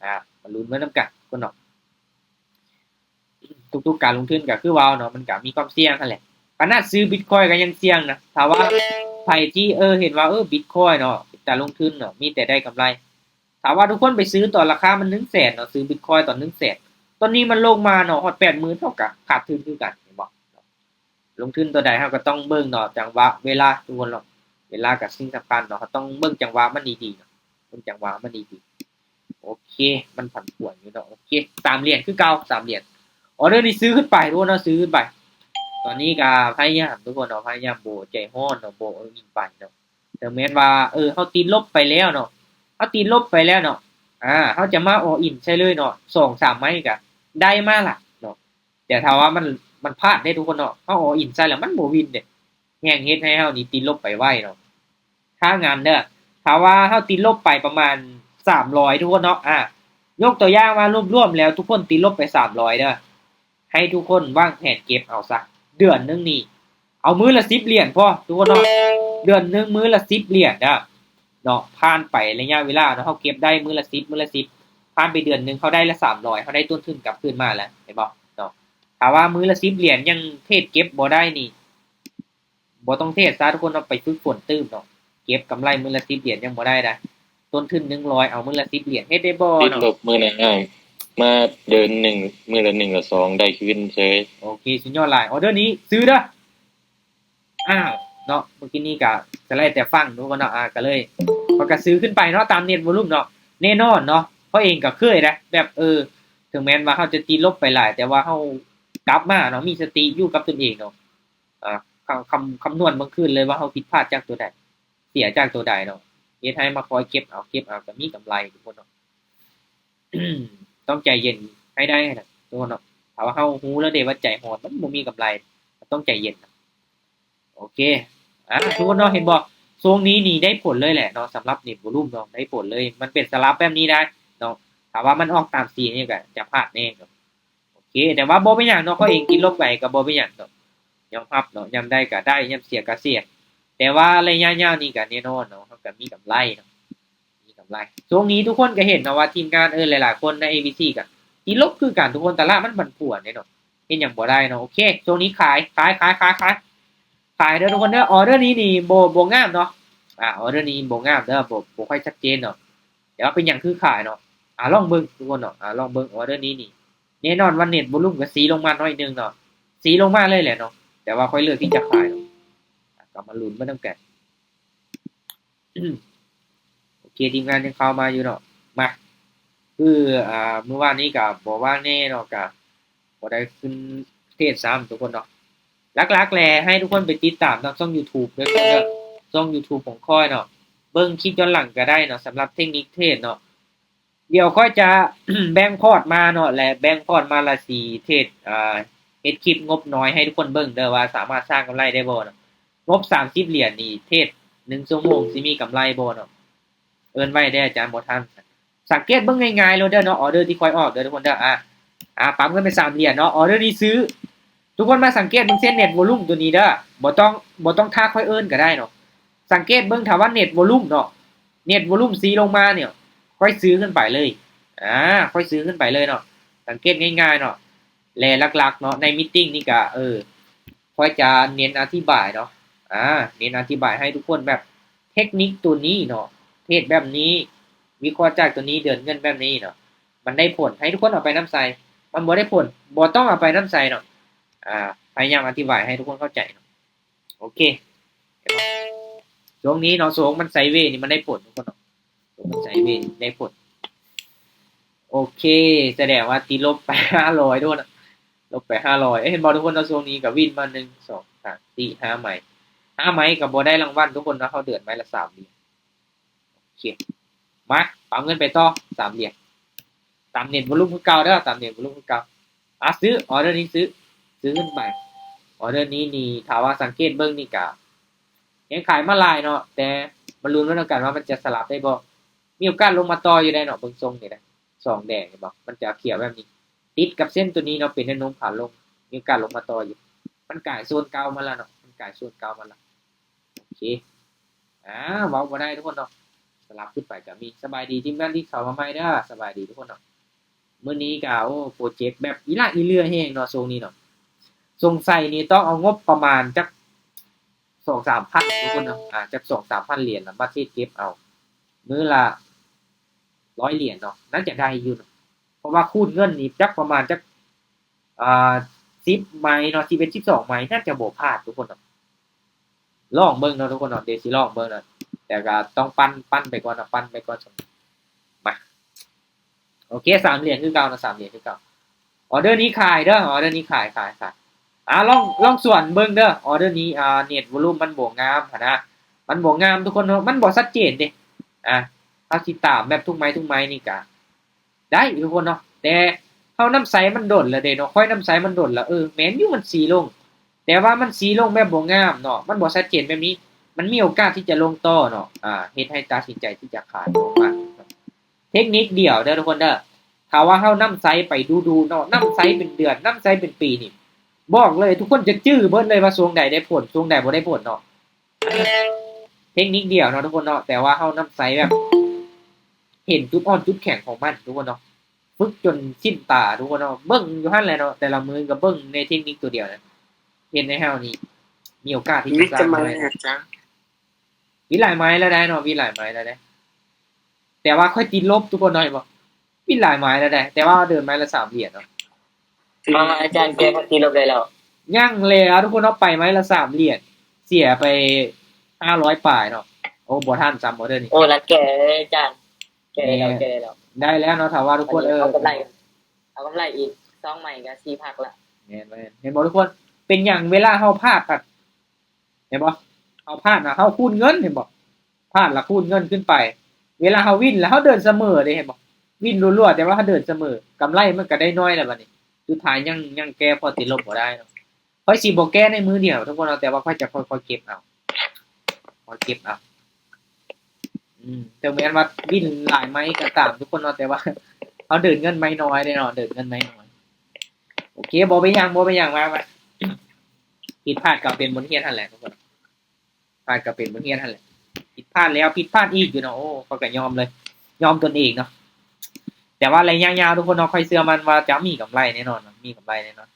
ອ່າ ມາລຸ້ນໄປນຳກັນທຸກຄົນເນາະ. ທຸກໆການລົງທຶນກໍຄືເວົ້າເນາະ ມັນກໍມີຄວາມສ່ຽງຫັ້ນແຫຼະ ຂະໜາດຊື້ບິດຄອຍກໍຍັງສ່ຽງນະ. ຖ້າວ່າໃຜທີ່ ເອີ ເຫັນວ່າ ເອີ ບິດຄອຍເນາະ ເປັນຕາລົງທຶນເນາະ ມີແຕ່ໄດ້ກຳໄລ ຖ້າວ່າທຸກຄົນໄປຊື້ຕອນລາຄາມັນໜຶ່ງແສນເນາະ ຊື້ບິດຄອຍຕອນໜຶ່ງແສນ ຕອນນີ້ມັນລົງມາເນາະ ຮອດແປດໝື່ນ ເຮົາກໍຂາດທຶນຄືກັນ ເຫັນບໍ່? ລົງທຶນຕົວໃດເຮົາກໍຕ້ອງເບິ່ງເນາະ ຈັງຫວະເວລາທຸກຄົນເນາະ ເວລາກໍສິ່ງສຳຄັນເນາະ ເຮົາຕ້ອງເບິ່ງຈັງຫວະມັນດີໆເນາະ ເບິ່ງຈັງຫວະມັນດີໆ. ໂອເຄ ມັນຜັນຜວນຢູ່ເນາະ. ໂອເຄ ສາມຫຼຽນຄືເກົ່າ ສາມຫຼຽນ ອອເດີນີ້ຊື້ຂຶ້ນໄປທຸກຄົນເນາະ ຊື້ຂຶ້ນໄປ. ຕອນນີ້ກໍພະຍາຍາມທຸກຄົນເນາະ ພະຍາຍາມບໍ່ໃຈຮ້ອນເນາະ ບໍ່ all in ໄປເນາະ ເຖິງແມ່ນວ່າ ເອີ ເຮົາຕິດລົບໄປແລ້ວເນາະ ເຮົາຕິດລົບໄປແລ້ວເນາະ ອ່າ ເຮົາຈະມາ all in ໃສ່ເລີຍເນາະ ສອງສາມໄມ້ກໍໄດ້ມາລະເນາະ. ແຕ່ຖ້າວ່າມັນ ມັນພາດເດ້ທຸກຄົນເນາະ ເຮົາ all in ໃສ່ແລ້ວມັນບໍ່ວິນເດ້ ແຮ່ງເຮັດໃຫ້ເຮົານີ້ຕິດລົບໄປໄວເນາະ. ຖ້າງານເດີ ຖ້າວ່າເຮົາຕິດລົບໄປປະມານສາມຮ້ອຍທຸກຄົນເນາະ ອ່າ ຍົກຕົວຢ່າງວ່າລວມໆແລ້ວທຸກຄົນຕິດລົບໄປສາມຮ້ອຍເດີ ໃຫ້ທຸກຄົນວາງແຜນເກັບເອົາຊະ ເດືອນໜຶ່ງນີ້ ເອົາມື້ລະສິບຫຼຽນພໍທຸກຄົນເນາະ ເດືອນໜຶ່ງມື້ລະສິບຫຼຽນເດີເນາະ. ຜ່ານໄປໄລຍະເວລາເນາະ ເຮົາເກັບໄດ້ມື້ລະສິບ ມື້ລະສິບ ຜ່ານໄປເດືອນໜຶ່ງ ເຮົາໄດ້ລະສາມຮ້ອຍ ເຮົາໄດ້ຕົ້ນທຶນກັບຄືນມາແລ້ວ ເຫັນບໍ່ເນາະ. ຖ້າວ່າມື້ລະສິບຫຼຽນຍັງເທຣດເກັບບໍ່ໄດ້ນີ້ ບໍ່ຕ້ອງເທຣດຊະທຸກຄົນເນາະ ໄປຝຶກຝົນຕື່ມເນາະ ເກັບກຳໄລມື້ລະສິບຫຼຽນຍັງບໍ່ໄດ້ໃດ ຕົ້ນທຶນໜຶ່ງຮ້ອຍ ເອົາມື້ລະສິບຫຼຽນ ເຮັດໄດ້ບໍ່ເນາະ? ຕິດລົບມື້ໜຶ່ງອ້າຍ ມາເດືອນໜຶ່ງ ມື້ລະໜຶ່ງລະສອງ ໄດ້ຄືນເຊີຍ. ໂອເຄ ສຸດຍອດຫຼາຍ ອອເດີນີ້ຊື້ເດີ. ອ້າວ ເນາະ ເມື່ອກີ້ນີ້ກໍ ກໍແລ້ວແຕ່ຟັງທຸກຄົນເນາະ ອ່າ ກໍເລີຍ ຂ້ອຍກໍຊື້ຂຶ້ນໄປເນາະ ຕາມເນັດວອລຸມເນາະ ແນ່ນອນເນາະ ຂ້ອຍເອງກໍເຄີຍເດ້ ແບບ ເອີ ເຖິງແມ່ນວ່າເຮົາຈະຕິດລົບໄປຫຼາຍ ແຕ່ວ່າເຮົາກັບມາເນາະ ມີສະຕິຢູ່ກັບຕົນເອງເນາະ ອ່າ ຄຳ ຄຳ ຄຳນວນເບິ່ງຄືນເລີຍວ່າເຮົາຜິດພາດຈາກຕົວໃດ ເສຍຈາກຕົວໃດເນາະ ເຮັດໃຫ້ມາຄອຍເກັບເອົາ ເກັບເອົາກໍມີກຳໄລທຸກຄົນເນາະ. ຕ້ອງໃຈເຢັນໃຫ້ໄດ້ນະທຸກຄົນເນາະ ຖ້າວ່າເຮົາຮູ້ແລ້ວເດ້ວ່າໃຈຮ້ອນມັນບໍ່ມີກຳໄລ ຕ້ອງໃຈເຢັນນະ. ໂອເຄ ອ່າ ທຸກຄົນເນາະ ເຫັນບໍ່ ຊ່ວງນີ້ນີ້ໄດ້ຜົນເລີຍແຫຼະເນາະ ສຳລັບເນັດວອລຸມເນາະ ໄດ້ຜົນເລີຍ ມັນເປັນສະຫຼັບແບບນີ້ໄດ໋ເນາະ ຖ້າວ່າມັນອອກຕາມສີນີ້ກໍຈະພາດແນ່ເນາະ. ໂອເຄ ແຕ່ວ່າບໍ່ເປັນຫຍັງເນາະ ຂ້ອຍເອງຕິດລົບໄປກໍບໍ່ເປັນຫຍັງເນາະ ຍອມຮັບເນາະ ຍາມໄດ້ກໍໄດ້ ຍາມເສຍກໍເສຍ ແຕ່ວ່າໄລຍະຍາວນີ້ກໍແນ່ນອນເນາະ ເຮົາກໍມີກຳໄລເນາະ ມີກຳໄລ. ຊ່ວງນີ້ທຸກຄົນກໍເຫັນເນາະວ່າທີມງານ ເອີ ຫຼາຍໆຄົນໃນ ເອ ບີ ຊີ ກໍຕິດລົບຄືກັນທຸກຄົນ ຕະຫຼາດມັນຜັນຜວນເດ້ເນາະ ເຮັດຫຍັງບໍ່ໄດ້ເນາະ. ໂອເຄ ຊ່ວງນີ້ຂາຍ ຂາຍ ຂາຍ ຂາຍ ຂາຍ ຂາຍເດີທຸກຄົນເດີ ອອເດີນີ້ນີ້ບໍ່ ບໍ່ງາມເນາະ ອ່າ ອອເດີນີ້ບໍ່ງາມເດີ ບໍ່ ບໍ່ຄ່ອຍຊັດເຈນເນາະ ແຕ່ວ່າເປັນຫຍັງຄືຂາຍເນາະ ອ່າ ລອງເບິ່ງທຸກຄົນເນາະ ອ່າ ລອງເບິ່ງ ອອເດີນີ້ນີ້ ແນ່ນອນວ່າເນັດວອລຸມກໍສີລົງມາໜ້ອຍໜຶ່ງເນາະ ສີລົງມາເລີຍແຫຼະເນາະ ແຕ່ວ່າຂ້ອຍເລືອກທີ່ຈະຂາຍເນາະ ກໍມາລຸ້ນໄປນຳກັນ. ໂອເຄ ທີມງານຍັງເຂົ້າມາຢູ່ເນາະ ມາ ຄື ອ່າ ມື້ວານນີ້ກໍບໍ່ວ່າງແນ່ເນາະ ກໍບໍ່ໄດ້ຂຶ້ນເທດຊ້ຳທຸກຄົນເນາະ. ຫຼັກໆແຫຼະ ໃຫ້ທຸກຄົນໄປຕິດຕາມທາງຊ່ອງຢູທູບເດີທຸກຄົນເດີ ຊ່ອງຢູທູບຂອງຂ້ອຍເນາະ ເບິ່ງຄລິບຍ້ອນຫຼັງກໍໄດ້ເນາະ ສຳລັບເທັກນິກເທດເນາະ. ດຽວຂ້ອຍຈະ ແບ່ງພອດມາເນາະ ແລະ ແບ່ງພອດມາລະສີເທດ ອ່າ ເຮັດຄລິບງົບນ້ອຍໃຫ້ທຸກຄົນເບິ່ງເດີ ວ່າສາມາດສ້າງກຳໄລໄດ້ບໍ່ເນາະ. ງົບສາມສິບຫຼຽນນີ້ ເທດໜຶ່ງຊົ່ວໂມງຊິມີກຳໄລບໍ່ເນາະ? ເອີ້ນໄວ້ເດ້ ອາຈານບໍ່ທັນ. ສັງເກດເບິ່ງງ່າຍໆໂລດເດີເນາະ ອອເດີທີ່ຂ້ອຍອອກເດີທຸກຄົນເດີ. ອ່າ ອ່າ ປັບເງິນໄປສາມຫຼຽນເນາະ ອອເດີນີ້ຊື້. ທຸກຄົນມາສັງເກດເບິ່ງເສັ້ນເນັດວອລຸມຕົວນີ້ເດີ ບໍ່ຕ້ອງ ບໍ່ຕ້ອງຖ້າຂ້ອຍເອີ້ນກໍໄດ້ເນາະ. ສັງເກດເບິ່ງ ຖ້າວ່າເນັດວອລຸມເນາະ ເນັດວອລຸມຊີ້ລົງມານີ້ ຂ້ອຍຊື້ຂຶ້ນໄປເລີຍ. ອ່າ ຂ້ອຍຊື້ຂຶ້ນໄປເລີຍເນາະ. ສັງເກດງ່າຍໆເນາະ ແລະ ຫຼັກໆເນາະ ໃນມີດຕິ້ງນີ້ກະ ເອີ ຂ້ອຍຈະເນັ້ນອະທິບາຍເນາະ ອ່າ ເນັ້ນອະທິບາຍໃຫ້ທຸກຄົນແບບເທັກນິກຕົວນີ້ເນາະ ເທດແບບນີ້ ວິເຄາະຈາກຕົວນີ້ ເດີນເງິນແບບນີ້ເນາະ ມັນໄດ້ຜົນ ໃຫ້ທຸກຄົນເອົາໄປນຳໃຊ້ ມັນບໍ່ໄດ້ຜົນ ບໍ່ຕ້ອງເອົາໄປນຳໃຊ້ເນາະ. ອ່າ ພະຍາຍາມອະທິບາຍໃຫ້ທຸກຄົນເຂົ້າໃຈເນາະ. ໂອເຄ ຊ່ວງນີ້ເນາະ ຊ່ວງມັນໄຊເວນີ້ມັນໄດ້ຜົນທຸກຄົນເນາະ ຊ່ວງມັນໄຊເວນີ້ໄດ້ຜົນ. ໂອເຄ ສະແດງວ່າຕິດລົບໄປຫ້າຮ້ອຍໂດນ ລົບໄປຫ້າຮ້ອຍ. ເອີ ເຫັນບໍ່ທຸກຄົນເນາະ ຊ່ວງນີ້ກໍວິນມາ ໜຶ່ງ ສອງ ສາມ ສີ່ ຫ້າໄມ້ ຫ້າໄມ້ກໍບໍ່ໄດ້ລາງວັນທຸກຄົນເນາະ ເຮົາເດີນໄມ້ລະສາມຫຼຽນ. ໂອເຄ ມາ ປາບເງິນໄປຕໍ່ ສາມຫຼຽນ ຕາມເນັດວອລຸມຄືເກົ່າເດີ ຕາມເນັດວອລຸມຄືເກົ່າ. ອ່າ ຊື້ ອອເດີນີ້ຊື້ ຊື້ຂຶ້ນໄປ. ອອເດີນີ້ນີ້ ຖ້າວ່າສັງເກດເບິ່ງນີ້ກະ ຮງຂາຍມາຫຼາຍເນາະ ແຕ່ມາລຸ້ນນຳກັນວ່າມັນຈະສະຫຼັບໄດ້ບໍ່ ມີໂອກາດລົງມາຕໍ່ຢູ່ໄດ໋ເນາະ ເບິ່ງຊົງນີ້ນະ ສອງແດງເຫັນບໍ່ ມັນຈະຂຽວແບບນີ້ ຕິດກັບເສັ້ນໂຕນີ້ເນາະ ເປັນແນວໂນ້ມຂາລົງ ມີໂອກາດລົງມາຕໍ່ຢູ່ ມັນກາຍໂຊນເກົ່າມາແລ້ວເນາະ ມັນກາຍໂຊນເກົ່າມາແລ້ວ ໂອເຄ ອາ ເວົ້າບໍ່ໄດ້ທຸກຄົນເນາະ ສະຫຼັບຂຶ້ນໄປກໍມີ ສະບາຍດີທີມງານທີ່ເຂົ້າມາໃໝ່ເດີ ສະບາຍດີທຸກຄົນເນາະ ມື້ນີ້ກໍ ໂອ້ ໂປຣເຈັກແບບອີ່ຫຼາກອີເຫຼືອແຮງເນາະ ຊ່ວງນີ້ເນາະ ສົງໄສນີ້ຕ້ອງເອົາງົບປະມານຈັກສອງສາມພັນທຸກຄົນເນາະ ອາ ຈັກສອງສາມພັນຫຼຽນລະມາເທຣດເກັບເອົາ ມື້ລະຮ້ອຍຫຼຽນເນາະ ໜ້າຈະໄດ້ຢູ່ເນາະ ເພາະວ່າຄູນເງິນນີ້ຈັກປະມານຈັກ ອ່າ ສິບໄມ້ເນາະ ສິບເອັດ ສິບສອງໄມ້ ໜ້າຈະບໍ່ພາດທຸກຄົນເນາະ ລອງເບິ່ງເນາະທຸກຄົນເນາະ ດຽວຊິລອງເບິ່ງເນາະ ແຕ່ກໍຕ້ອງປັ່ນ ປັ່ນໄປກ່ອນເນາະ ປັ່ນໄປກ່ອນ ມາ ໂອເຄ ສາມຫຼຽນຄືເກົ່າເນາະ ສາມຫຼຽນຄືເກົ່າ ອໍເດີນີ້ຂາຍເດີ ອໍເດີນີ້ຂາຍ ຂາຍ ຂາຍ ອາ ລອງ ລອງສວນເບິ່ງເດີ ອໍເດີນີ້ ອາ ເນັດວອລຸມມັນບໍ່ງາມຫັ້ນນະ ມັນບໍ່ງາມທຸກຄົນເນາະ ມັນບໍ່ຊັດເຈນເດ້ ອາ ເຮົາຊິຕາມແບບທຸກໄມ້ ທຸກໄມ້ນີ້ກະ ໄດ້ທຸກຄົນເນາະ ແຕ່ເຮົານຳໃຊ້ມັນດົນແລ້ວເດ້ເນາະ ຂ້ອຍນຳໃຊ້ມັນດົນແລ້ວ ເອີ ແມ່ນຢູ່ມັນສີລົງ ແຕ່ວ່າມັນສີລົງແບບບໍ່ງາມເນາະ ມັນບໍ່ຊັດເຈນແບບນີ້ ມັນມີໂອກາດທີ່ຈະລົງຕໍ່ເນາະ ອາ ເຮັດໃຫ້ຕັດສິນໃຈທີ່ຈະຂາຍອອກມາ ເທັກນິກດຽວເດີທຸກຄົນເດີ ຖ້າວ່າເຮົານຳໃຊ້ໄປດຸໆເນາະ ນຳໃຊ້ເປັນເດືອນ ນຳໃຊ້ເປັນປີນີ້ ບອກເລີຍທຸກຄົນຈະຈື່ເບິດເລີຍວ່າຊ່ວງໃດໄດ້ຜົນ ຊ່ວງໃດບໍ່ໄດ້ຜົນເນາະ ເທັກນິກດຽວເນາະທຸກຄົນເນາະ ແຕ່ວ່າເຮົານຳໃຊ້ແບບ ເຫັນຈຸດອ່ອນຈຸດແຂງຂອງມັນທຸກຄົນເນາະ ຝຶກຈົນຊິນຕາທຸກຄົນເນາະ ເບິ່ງຢູ່ຫັ້ນແຫຼະເນາະ ແຕ່ລະມື້ກໍເບິ່ງໃນເທັກນິກຕົວດຽວນະ ເຮັດໃຫ້ເຮົານີ້ມີໂອກາດທີ່ຈະສ້າງໄດ້ ວິດຫຼາຍໄມ້ແລ້ວໄດ໋ເນາະ ວິດຫຼາຍໄມ້ແລ້ວໄດ໋ ແຕ່ວ່າຂ້ອຍຕິດລົບທຸກຄົນເນາະ ເຫັນບໍ່ ວິດຫຼາຍໄມ້ແລ້ວໄດ໋ ແຕ່ວ່າເດີນໄມ້ລະສາມຫຼຽນເນາະ ມາ ອາຈານແກກໍຕິດລົບໄດ້ແລ້ວ ຍັງແຫຼະທຸກຄົນເນາະ ໄປໄມ້ລະສາມຫຼຽນ ເສຍໄປຫ້າຮ້ອຍປາຍເນາະ ໂອ້ ບໍ່ທັນຊ້ຳ ອໍເດີນີ້ ໂອ້ ລະແກອາຈານ ແກ່ແລ້ວ ແກ່ແລ້ວ ໄດ້ແລ້ວເນາະ ຖ້າວ່າທຸກຄົນ ເອີ ເອົາກຳໄລ ເອົາກຳໄລອີກສອງໄມ້ກໍສີ່ພັນລະ ແມ່ນໆ ເຫັນບໍ່ທຸກຄົນ ເປັນຫຍັງເວລາເຮົາພາດ ເຫັນບໍ່ ເຮົາພາດນະ ເຮົາຄູນເງິນ ເຫັນບໍ່ ພາດລະຄູນເງິນຂຶ້ນໄປ ເວລາເຮົາວິນລະເຮົາເດີນສະເໝີເດ້ ເຫັນບໍ່ ວິນລົວໆ ແຕ່ວ່າເຮົາເດີນສະເໝີ ກຳໄລມັນກໍໄດ້ໜ້ອຍລະບັດນີ້ ສຸດທ້າຍຍັງ ຍັງແກ້ຂໍ້ຕິດລົບບໍ່ໄດ້ເນາະ ຂ້ອຍຊິບໍ່ແກ້ໃນມື້ດຽວທຸກຄົນເນາະ ແຕ່ວ່າຂ້ອຍຈະຄ່ອຍໆເກັບເອົາ ຄ່ອຍເກັບເອົາ ອືມ ເຖິງແມ່ນວ່າວິນຫຼາຍໄມ້ກໍຕາມທຸກຄົນເນາະ ແຕ່ວ່າເຮົາເດີນເງິນໄມ້ນ້ອຍເດ້ເນາະ ເດີນເງິນໄມ້ນ້ອຍ ໂອເຄ ບໍ່ເປັນຫຍັງ ບໍ່ເປັນຫຍັງ ມາ ມາ ຜິດພາດກໍເປັນບົດຮຽນຫັ້ນແຫຼະທຸກຄົນ ພາດກໍເປັນບົດຮຽນຫັ້ນແຫຼະ ຜິດພາດແລ້ວຜິດພາດອີກຢູ່ເນາະ ໂອ້ ຂ້ອຍກໍຍອມເລີຍ ຍອມຕົນເອງເນາະ ແຕ່ວ່າໄລຍະຍາວທຸກຄົນເນາະ ຂ້ອຍເຊື່ອໝັ້ນວ່າຈະມີກຳໄລແນ່ນອນ ມີກຳໄລແນ່ນອນ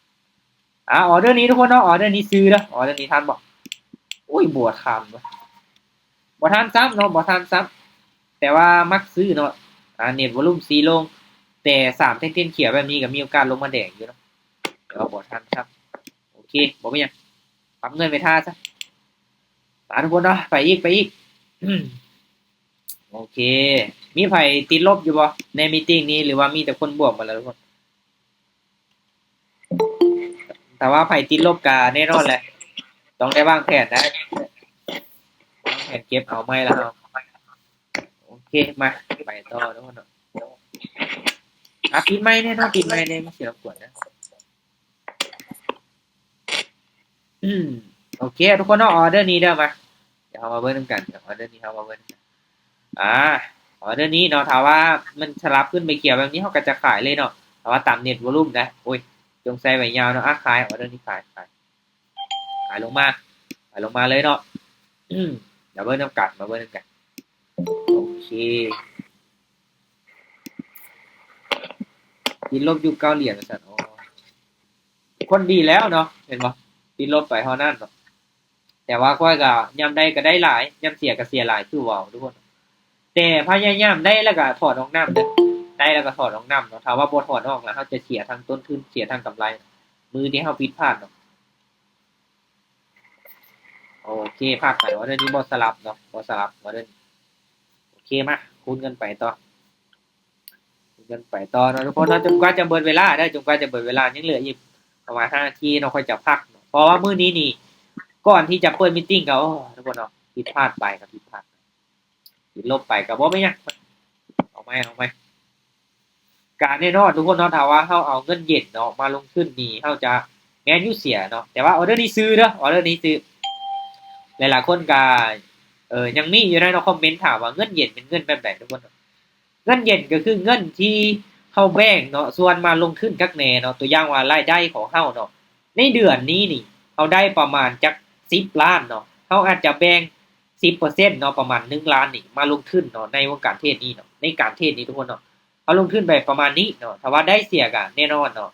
ອາ ອໍເດີນີ້ທຸກຄົນເນາະ ອໍເດີນີ້ຊື້ເດີ ອໍເດີນີ້ທັນບໍ່ ໂອ້ຍ ບໍ່ທັນເວີ້ຍ ບໍ່ທັນຊ້ຳເນາະ ບໍ່ທັນຊ້ຳ ແຕ່ວ່າມັກຊື້ເນາະ ອາ ເນັດວອລຸມສີລົງ ແຕ່ສາມແທ່ງຂຽວແບບນີ້ກໍມີໂອກາດລົງມາແດງຢູ່ເນາະ ແຕ່ວ່າບໍ່ທັນຊ້ຳ ໂອເຄ ບໍ່ເປັນຫຍັງ ປັບເງິນໄປຖ້າຊະ ມາທຸກຄົນເນາະ ໄປອີກ ໄປອີກ ໂອເຄ ມີໃຜຕິດລົບຢູ່ບໍ່ ໃນມີຕິງນີ້ ຫຼືວ່າມີແຕ່ຄົນບວກໝົດແລ້ວທຸກຄົນ ຖ້າວ່າໃຜຕິດລົບກະແນ່ນອນແຫຼະ ຕ້ອງໄດ້ວາງແຜນນະ ວາງແຜນເກັບເອົາໃໝ່ລະເຮົາ ໂອເຄ ມາ ໄປຕໍ່ເນາະ ອ່ະ ປິດໄມແນ່ເນາະ ປິດໄມແນ່ ມັນຊິລົບກວນນະ ອືມ ໂອເຄ ທຸກຄົນເນາະ ອໍເດີນີ້ເດີ ມາ ດຽວເຮົາມາເບິ່ງນຳກັນ ອໍເດີນີ້ເຮົາມາເບິ່ງນຳກັນ ອາ ອໍເດີນີ້ເນາະ ຖ້າວ່າມັນສະຫຼັບຂຶ້ນໄປຂຽວແບບນີ້ ເຮົາກໍຈະຂາຍເລີຍເນາະ ຖ້າວ່າຕາມເນັດວອລຸມນະ ໂອ້ຍ ຈົ່ງໃສ່ໄວ້ຍາວເນາະ ອາ ຂາຍ ອໍເດີນີ້ຂາຍ ຂາຍ ຂາຍລົງມາ ຂາຍລົງມາເລີຍເນາະ ອືມ ມາເບິ່ງນຳກັນ ມາເບິ່ງນຳກັນ ໂອເຄ ຕິດລົບຢູ່ເກົ້າຫຼຽນວ່າຊັ້ນ ໂອ້ ຄົນດີແລ້ວເນາະ ເຫັນບໍ່ ຕິດລົບໄປເທົ່ານັ້ນເນາະ ແຕ່ວ່າຂ້ອຍກໍຍາມໄດ້ກໍໄດ້ຫຼາຍ ຍາມເສຍກໍເສຍຫຼາຍ ຄືເວົ້າທຸກຄົນ ແຕ່ພະຍາຍາມໄດ້ແລ້ວກໍຖອນອອກນຳເດີ ໄດ້ແລ້ວກໍຖອນອອກນຳເນາະ ຖ້າວ່າບໍ່ຖອນອອກແລ້ວ ເຮົາຈະເສຍທັງຕົ້ນທຶນ ເສຍທັງກຳໄລ ມື້ທີ່ເຮົາຜິດພາດເນາະ ໂອເຄ ພາດໄປ ອໍເດີນີ້ບໍ່ສະຫຼັບເນາະ ບໍ່ສະຫຼັບ ອໍເດີນີ້ ໂອເຄ ມາ ຄູນເງິນໄປຕໍ່ ຄູນເງິນໄປຕໍ່ເນາະທຸກຄົນເນາະ ຈົນກວ່າຈະເບິດເວລາເດີ ຈົນກວ່າຈະເບິດເວລາ ຍັງເຫຼືອອີກປະມານຫ້ານາທີເນາະ ຂ້ອຍຈະພັກເນາະ ເພາະວ່າມື້ນີ້ນີ້ ກ່ອນທີ່ຈະເປີດມີຕິງກໍ ໂອ້ ທຸກຄົນເນາະ ຜິດພາດໄປກໍຜິດພາດ ຕິດລົບໄປກໍບໍ່ເປັນຫຍັງ ເອົາໃໝ່ ເອົາໃໝ່ ກະແນ່ນອນທຸກຄົນເນາະ ຖ້າວ່າເຮົາເອົາເງິນເຢັນເນາະມາລົງທຶນນີ້ ເຮົາຈະ ແມ່ນຢູ່ເສຍເນາະ ແຕ່ວ່າອໍເດີນີ້ຊື້ເດີ ອໍເດີນີ້ຊື້ ຫຼາຍໆຄົນກໍ ເອີ ຍັງມີຢູ່ໃນເນາະ ຄອມເມັນຖາມວ່າເງິນເຢັນເປັນເງິນແບບໃດທຸກຄົນ. ເງິນເຢັນກໍຄືເງິນທີ່ເຮົາແບ່ງເນາະ ສ່ວນມາລົງທຶນຄັກແນ່ເນາະ. ຕົວຢ່າງວ່າລາຍໄດ້ຂອງເຮົາເນາະ ໃນເດືອນນີ້ນີ້ ເຮົາໄດ້ປະມານຈັກສິບລ້ານເນາະ ເຮົາອາດຈະແບ່ງສິບເປີເຊັນເນາະ ປະມານໜຶ່ງລ້ານນີ້ ມາລົງທຶນເນາະ ໃນວົງການເທຣດນີ້ເນາະ ໃນການເທຣດນີ້ທຸກຄົນເນາະ. ເຮົາລົງທຶນໄປປະມານນີ້ເນາະ ຖ້າວ່າໄດ້ເສຍກໍແນ່ນອນເນາະ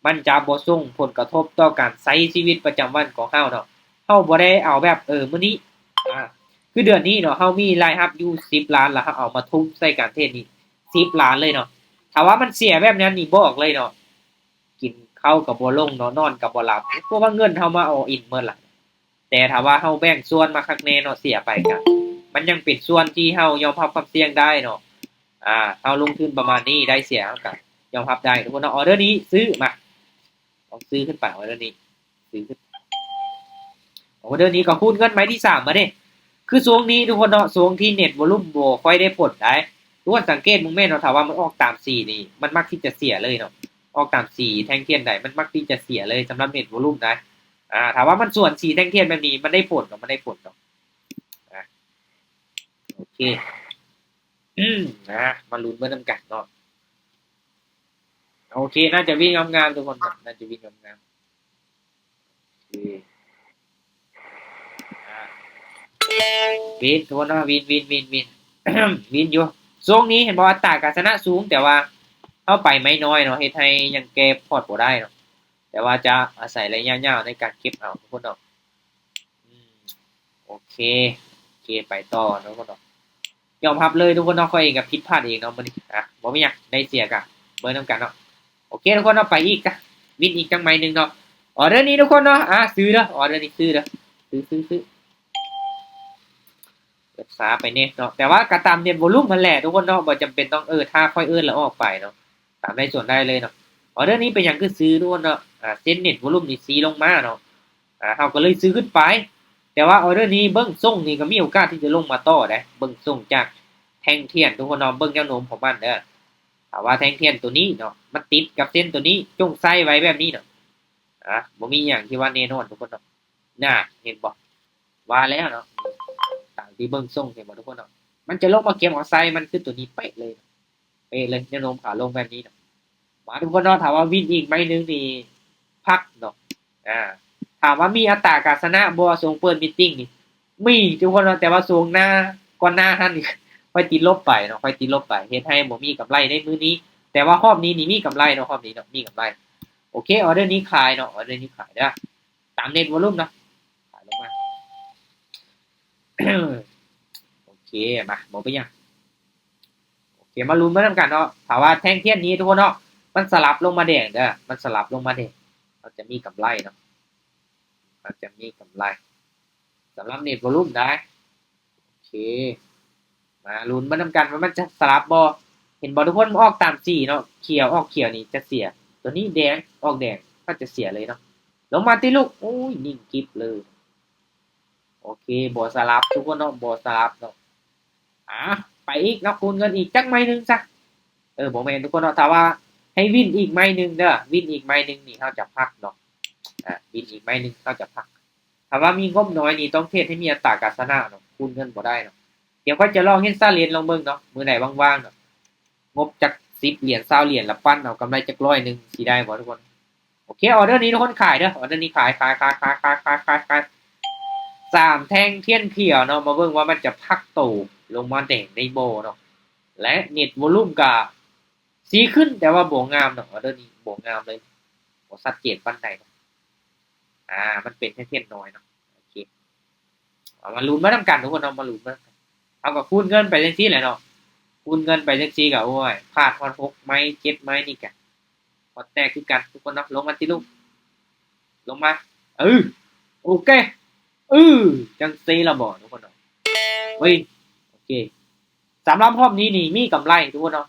ມັນຈະບໍ່ສົ່ງຜົນກະທົບຕໍ່ການໃຊ້ຊີວິດປະຈຳວັນຂອງເຮົາເນາະ. ເຮົາບໍ່ໄດ້ເອົາແບບ ເອີ ມື້ນີ້ ອາ ຄືເດືອນນີ້ເນາະ ເຮົາມີລາຍຮັບຢູ່ສິບລ້ານ ແລ້ວເຮົາເອົາມາທຸ່ມໃສ່ການເທຣດນີ້ສິບລ້ານເລີຍເນາະ. ຖ້າວ່າມັນເສຍແບບນັ້ນນີ້ ບອກເລີຍເນາະ ກິນເຂົ້າກໍບໍ່ລົງເນາະ ນອນກໍບໍ່ຫຼັບ ເພາະວ່າເງິນເຮົາມາ all in ໝົດລະ. ແຕ່ຖ້າວ່າເຮົາແບ່ງສ່ວນມາຄັກແນ່ເນາະ ເສຍໄປກະ ມັນຍັງເປັນສ່ວນທີ່ເຮົາຍອມຮັບຄວາມສ່ຽງໄດ້ເນາະ. ອາ ເຮົາລົງທຶນປະມານນີ້ ໄດ້ເສຍເຮົາກະຍອມຮັບໄດ້ທຸກຄົນເນາະ. ອອເດີນີ້ຊື້ມາ ລອງຊື້ຂຶ້ນໄປ ອອເດີນີ້ ຊື້ຂຶ້ນ ອອເດີນີ້ກໍຄູນເງິນໄມ້ທີສາມມາເດ້. ຄືຊ່ວງນີ້ທຸກຄົນເນາະ ຊ່ວງທີ່ເນັດວອລຸມບໍ່ຄ່ອຍໄດ້ຜົນໃດ໋ ທຸກຄົນສັງເກດເບິ່ງແມ່ນເນາະ ຖ້າວ່າມັນອອກຕາມສີນີ້ ມັນມັກທີ່ຈະເສຍເລີຍເນາະ. ອອກຕາມສີແທ່ງທຽນໃດ ມັນມັກທີ່ຈະເສຍເລີຍ ສຳລັບເນັດວອລຸມນະ. ອາ ຖ້າວ່າມັນສວນສີແທ່ງທຽນແບບນີ້ ມັນໄດ້ຜົນເນາະ ມັນໄດ້ຜົນເນາະ. ອາ ໂອເຄ ອືມ ອາ ມາລຸ້ນເບິ່ງນຳກັນເນາະ. ໂອເຄ ໜ້າຈະວິນງາມໆ ທຸກຄົນ ໜ້າຈະວິນງາມໆ. ໂອເຄ ອາ ວິນ ທຸກຄົນເນາະ ວິນ ວິນ ວິນ ວິນ ວິນຢູ່. ຊ່ວງນີ້ເຫັນບໍ່ ອັດຕາການຊະນະສູງ ແຕ່ວ່າເຮົາໄປໄມ້ນ້ອຍເນາະ ເຮັດໃຫ້ຍັງແກ້ພອດບໍ່ໄດ້ເນາະ. ແຕ່ວ່າຈະອາໄສໄລຍະຍາວໃນການເກັບເອົາ ທຸກຄົນເນາະ. ອືມ ໂອເຄ ໂອເຄ ໄປຕໍ່ເນາະ ທຸກຄົນເນາະ. ຍອມຮັບເລີຍ ທຸກຄົນເນາະ ຂ້ອຍເອງກໍຜິດພາດເອງເນາະມື້ນີ້. ອາ ບໍ່ມີຫຍັງ ໄດ້ເສຍກະເບິ່ງນຳກັນເນາະ. ໂອເຄ ທຸກຄົນເນາະ ໄປອີກກະ ວິນອີກຈັກໄມ້ໜຶ່ງເນາະ. ອອເດີນີ້ ທຸກຄົນເນາະ ອາ ຊື້ເດີ ອອເດີນີ້ຊື້ເດີ ຊື້ ຊື້ ເປີດຊ້າໄປແດ່ເນາະ. ແຕ່ວ່າກໍຕາມເນັດວອລຸມຫັ້ນແຫຼະ ທຸກຄົນເນາະ ບໍ່ຈຳເປັນຕ້ອງ ເອີ ຖ້າຂ້ອຍເອີ້ນແລ້ວອອກໄປເນາະ. ຕາມໄດ້ສ່ວນໄດ້ເລີຍເນາະ. ອອເດີນີ້ເປັນຫຍັງຄືຊື້ ທຸກຄົນເນາະ ອາ ເສັ້ນເນັດວອລຸມນີ້ຊີ້ລົງມາເນາະ ອາ ເຮົາກໍເລີຍຊື້ຂຶ້ນໄປ. ແຕ່ວ່າອອເດີນີ້ເບິ່ງຊົງນີ້ກໍມີໂອກາດທີ່ຈະລົງມາຕໍ່ເດ້ ເບິ່ງຊົງຈາກແທ່ງທຽນ ທຸກຄົນເນາະ ເບິ່ງແນວໂນ້ມຂອງມັນເດີ. ຖ້າວ່າແທ່ງທຽນໂຕນີ້ເນາະ ມັນຕິດກັບເສັ້ນໂຕນີ້ ຈົ່ງໃສ່ໄວ້ແບບນີ້ເນາະ ອາ ບໍ່ມີຫຍັງທີ່ວ່າແນ່ນອນ ທຸກຄົນເນາະ. ນະ ເຫັນບໍ່ ວ່າແລ້ວເນາະ ຕາມທີ່ເບິ່ງຊົງ ເຫັນບໍ່ ທຸກຄົນເນາະ. ມັນຈະລົງມາເກັບເອົາໄຊມັນຄືໂຕນີ້ເປະເລີຍ ເປະເລີຍ ແນວໂນ້ມຂາລົງແບບນີ້ເນາະ. ມາ ທຸກຄົນເນາະ ຖ້າວ່າວິນອີກໄມ້ໜຶ່ງນີ້ພັກເນາະ. ອາ ຖາມວ່າມີອັດຕາການຊະນະບໍ່ ຊ່ວງເປີດມີດຕິ້ງນີ້? ມີ ທຸກຄົນເນາະ ແຕ່ວ່າຊ່ວງໜ້າ ກ່ອນໜ້າຫັ້ນນີ້ ຂ້ອຍຕິດລົບໄປເນາະ ຂ້ອຍຕິດລົບໄປ ເຮັດໃຫ້ບໍ່ມີກຳໄລໃນມື້ນີ້. ແຕ່ວ່າຮອບນີ້ນີ້ມີກຳໄລເນາະ ຮອບນີ້ເນາະ ມີກຳໄລ. ໂອເຄ ອອເດີນີ້ຂາຍເນາະ ອອເດີນີ້ຂາຍເດີ ຕາມເນັດວອລຸມເນາະ ຂາຍລົງມາ. ໂອເຄ ມາ ບໍ່ເປັນຫຍັງ. ໂອເຄ ມາລຸ້ນເບິ່ງນຳກັນເນາະ ຖ້າວ່າແທ່ງທຽນນີ້ ທຸກຄົນເນາະ ມັນສະຫຼັບລົງມາແດງເດີ ມັນສະຫຼັບລົງມາແດງ ເຮົາຈະມີກຳໄລເນາະ ເຮົາຈະມີກຳໄລ ສຳລັບເນັດວອລຸມໄດ໋. ໂອເຄ ມາລຸ້ນເບິ່ງນຳກັນວ່າມັນຈະສະຫຼັບບໍ່. ເຫັນບໍ່ ທຸກຄົນ ອອກຕາມສີເນາະ ຂຽວ ອອກຂຽວນີ້ຈະເສຍ ໂຕນີ້ແດງ ອອກແດງ ກໍຈະເສຍເລີຍເນາະ. ລົງມາຕິລູກ ໂອ້ຍ ນິ່ງກິບເລີຍ. ໂອເຄ ບໍ່ສະຫຼັບ ທຸກຄົນເນາະ ບໍ່ສະຫຼັບເນາະ. ອາ ໄປອີກເນາະ ຄູນເງິນອີກຈັກໄມ້ໜຶ່ງຊະ. ເອີ ບໍ່ແມ່ນ ທຸກຄົນເນາະ ຖ້າວ່າໃຫ້ວິນອີກໄມ້ໜຶ່ງເດີ ວິນອີກໄມ້ໜຶ່ງນີ້ ເຮົາຈະພັກເນາະ. ອາ ວິນອີກໄມ້ໜຶ່ງ ເຮົາຈະພັກ. ຖ້າວ່າມີງົບນ້ອຍນີ້ ຕ້ອງເທຣດໃຫ້ມີອັດຕາການຊະນະເນາະ ຄູນເງິນບໍ່ໄດ້ເນາະ. ດຽວຂ້ອຍຈະລອງເຮັດຊາເລນຈ໌ລອງເບິ່ງເນາະ ມື້ໃດວ່າງໆເນາະ ງົບຈັກສິບຫຼຽນ ຊາວຫຼຽນ ລະປັ່ນເອົາກຳໄລຈັກຮ້ອຍໜຶ່ງ ຊິໄດ້ບໍ່ ທຸກຄົນ? ໂອເຄ ອອເດີນີ້ ທຸກຄົນຂາຍເດີ ອອເດີນີ້ຂາຍ ຂາຍ ຂາຍ ຂາຍ ຂາຍ ຂາຍ ຂາຍ ຂາຍ ສາມແທ່ງທຽນຂຽວເນາະ. ມາເບິ່ງວ່າມັນຈະພັກໂຕລົງມາແດງໄດ້ບໍ່ເນາະ ແລະ ເນັດວອລຸມກະສີຂຶ້ນ ແຕ່ວ່າບໍ່ງາມເນາະ ອອເດີນີ້ບໍ່ງາມເລີຍ ບໍ່ຊັດເຈນປານໃດເນາະ. ອາ ມັນເປັນແທ່ງທຽນນ້ອຍເນາະ. ໂອເຄ ເອົາມາລຸ້ນມານຳກັນ ທຸກຄົນເນາະ ມາລຸ້ນມານຳກັນ. ເຮົາກໍຄູນເງິນໄປຈັ່ງຊີ້ແຫຼະເນາະ ຄູນເງິນໄປຈັ່ງຊີ້ກໍ ໂອ້ຍ ພາດຮອດຫົກໄມ້ເຈັດໄມ້ນີ້ກະ ຮອດແຕກຄືກັນ ທຸກຄົນເນາະ. ລົງມາຕິລູກ ລົງມາ ເອີ ໂອເຄ ເອີ ຈັ່ງຊີ້ລະບໍ ທຸກຄົນເນາະ. ເອີຍ ໂອເຄ ສຳລັບຮອບນີ້ນີ້ມີກຳໄລ ທຸກຄົນເນາະ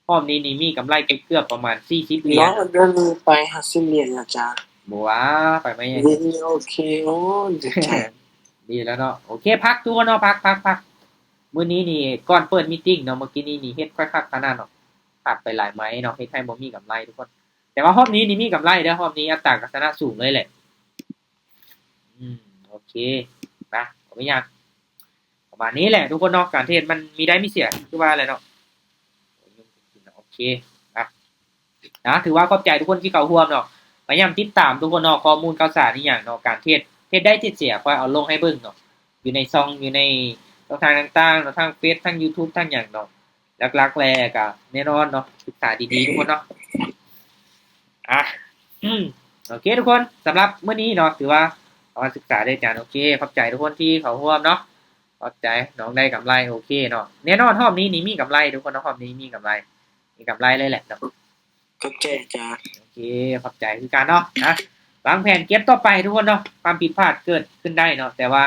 ຮອບນີ້ນີ້ມີກຳໄລເກືອບໆປະມານສີ່ສິບຫຼຽນ ເນາະ ເດືອນໜຶ່ງໄປຫ້າສິບຫຼຽນລະຈ້າ. ບໍ່ວ່າ ໄປໄໝ ເປັນໂອເຄ ໂອ້ ດີແທ້ ດີແລ້ວເນາະ. ໂອເຄ ພັກ ທຸກຄົນເນາະ ພັກ ພັກ ພັກ. ມື້ນີ້ນີ້ກ່ອນເປີດມີດຕິ້ງເນາະ ເມື່ອກີ້ນີ້ນີ້ເຮັດຄ່ອຍຄັກຂະໜາດເນາະ ພາດໄປຫຼາຍໄມ້ເນາະ ເຮັດໃຫ້ບໍ່ມີກຳໄລ ທຸກຄົນ. ແຕ່ວ່າຮອບນີ້ນີ້ມີກຳໄລເດີ ຮອບນີ້ອັດຕາການຊະນະສູງເລີຍແຫຼະ. ອືມ ໂອເຄ ມາ ກໍບໍ່ຍາກ. ປະມານນີ້ແຫຼະທຸກຄົນເນາະ, ການເທຣດມັນມີໄດ້ມີເສຍ ຄືວ່າແຫຼະເນາະ. ໂອເຄ ນະ ນະ ຖືວ່າຂອບໃຈທຸກຄົນທີ່ເຂົ້າຮ່ວມເນາະ, ພະຍາຍາມຕິດຕາມທຸກຄົນເນາະ, ຂໍ້ມູນຂ່າວສານອີ່ຫຍັງເນາະ, ການເທຣດ ເຮັດໄດ້ເທຣດເສຍ ຂ້ອຍເອົາລົງໃຫ້ເບິ່ງເນາະ, ຢູ່ໃນຊ່ອງ ຢູ່ໃນຊ່ອງທາງຕ່າງໆເນາະ, ທັງເຟສ ທັງຢູທູບ ທັງຫຍັງເນາະ, ຫຼັກໆແລ້ວກໍແນ່ນອນເນາະ, ສຶກສາດີໆທຸກຄົນເນາະ. ອ່ະ ໂອເຄທຸກຄົນ, ສຳລັບມື້ນີ້ເນາະ ຖືວ່າເຮົາມາສຶກສາໄດ້ຈານ. ໂອເຄ ຂອບໃຈທຸກຄົນທີ່ເຂົ້າຮ່ວມເນາະ, ຂອບໃຈ. ນ້ອງໄດ້ກຳໄລ ໂອເຄເນາະ, ແນ່ນອນຮອບນີ້ນີ້ມີກຳໄລທຸກຄົນເນາະ, ຮອບນີ້ມີກຳໄລ ມີກຳໄລເລີຍແຫຼະເນາະ. ຂອບໃຈອາຈານ. ໂອເຄ ຂອບໃຈຄືກັນເນາະ. ນະ ວາງແຜນເກັບຕໍ່ໄປທຸກຄົນເນາະ, ຄວາມຜິດພາດເກີດຂຶ້ນໄດ້ເນາະ, ແຕ່ວ່າ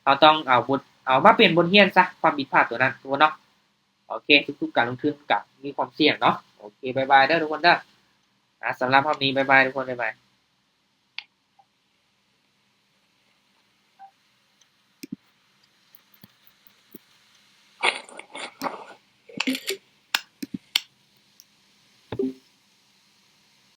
ເຮົາຕ້ອງເອົາບົດ ເອົາມາເປັນບົດຮຽນຊະ ຄວາມຜິດພາດຕົວນັ້ນທຸກຄົນເນາະ. ໂອເຄ ທຸກໆການລົງທຶນກໍມີຄວາມສ່ຽງເນາະ. ໂອເຄ ບາຍບາຍເດີທຸກຄົນເດີ. ອ່ະ ສຳລັບຮອບນີ້ ບາຍບາຍທຸກຄົນ ບາຍບາຍ.